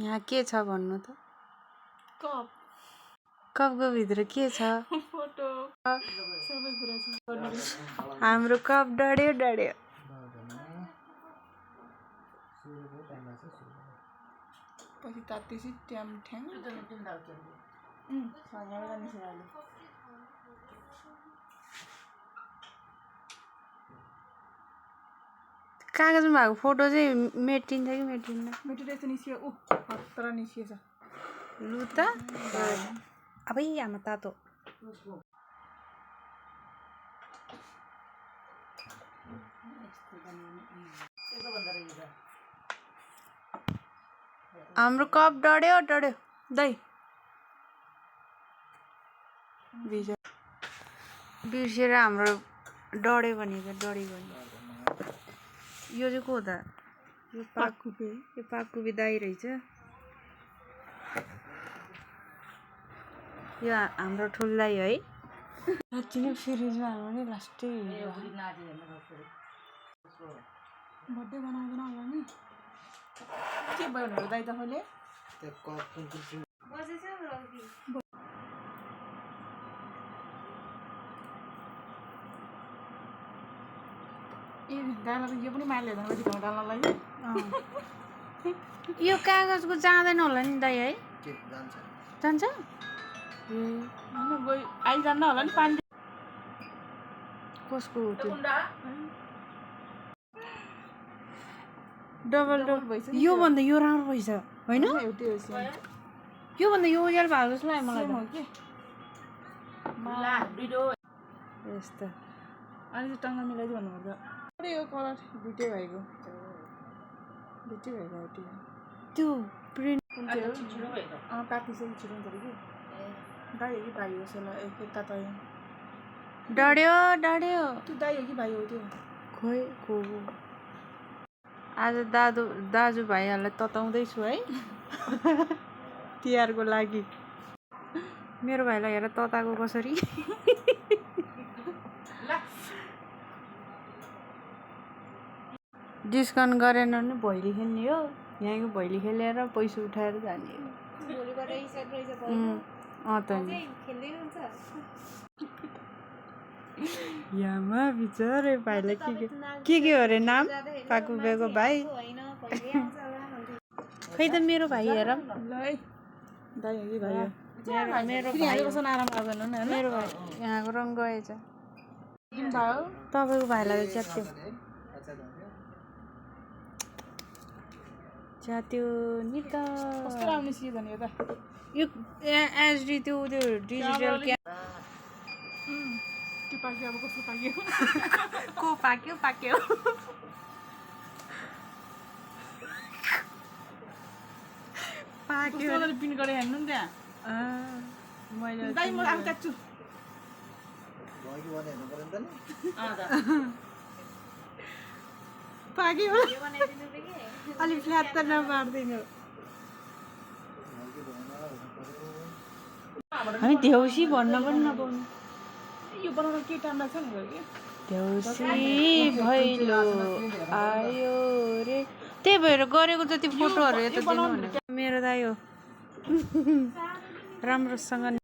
यहाँ के छ भन्नु त? कप कपको भित्र के छ? फोटो सबै कुरा छ। हाम्रो कप डढ्यो डढ्यो। पछि तातेपछि ट्याम ठ्याङ कागजमा भएको फोटो चाहिँ मेटिन्छ कि मेटिन्न? मेटिरहेछ निस्कियो। खतरा निस्किएछ। लु त अबै आमा तातो। हाम्रो कप डढ्यो डढ्यो दाइ। बिर्सेर हाम्रो डढ्यो भनेको डढ्यो भने यो चाहिँ को त? यो पाकुबे दाइ रहेछ। यो हाम्रो ठुलो दाइ है। साँच्ची नै फ्रिजमा हाल्नु नि लास्टै बर्थडे बनाउँदैन होला नि। के भयो भनेर दाइ तपाईँले? ए दाइलाई त यो पनि माइले हेर्दैन भित्रमा डाल्नलाई। यो कागजको जाँदैन होला नि दाइ है? जान्छ? आइजान्न होला नि पानी। कसको हो त्यो? डबल भएछ। यो भन्दा यो राम्रो भएछ होइन? यो भन्दा यो उज्यालो भएको जस्तो लाग्यो मलाई। यस्तो अनि टङ्ग मिलाइदियो भन्नुपर्छ। यो कलर दुइटै भएको त्यो प्रिन्ट तातिसक्यो छिटो हुन्छ कि दाइ हो कि भाइ हो यसलाई एकता त डढ्यो डढ्यो। त्यो दाइ हो कि भाइ हो त्यो? खोइ को हो? आज दाजुभाइहरूलाई तताउँदैछु है तिहारको लागि। मेरो भाइलाई हेर तताएको कसरी। डिस्काउन्ट गरेन भने भैली खेल्ने हो। यहाँको भैली खेलेर पैसा उठाएर जाने हो। त नि यामा बिचारे भाइलाई के हो अरे नाम? पाकुबेको भाइ। खै त मेरो भाइ हेर। दाइ हो कि भाइ हो? मेरो भाइ यहाँको रङ गएछ। तपाईँको भाइलाई च्यात्यो नि त। कस्तो राम्रो निस्कियो भने त यो एचडी त्यो डिजिटल त्यो पाक्यो। अब कस्तो पाक्यो? को पाक्यो पाक्यो। पाक्यो पिन गरेर हेर्नु नि त्यहाँ। मैले दाइ म आफू काट्छु। पाक्यो अलिक फ्ल्याट त नपार्दिनु। हामी देउसी भन्न पनि नपाउनु। यो बनाउन के टाइम लाग्छ नि कि? देउसी भैलो आयो रे। त्यही भएर गरेको जति फोटोहरू यता दिनु भनेको। मेरो दाइ हो। राम्रोसँग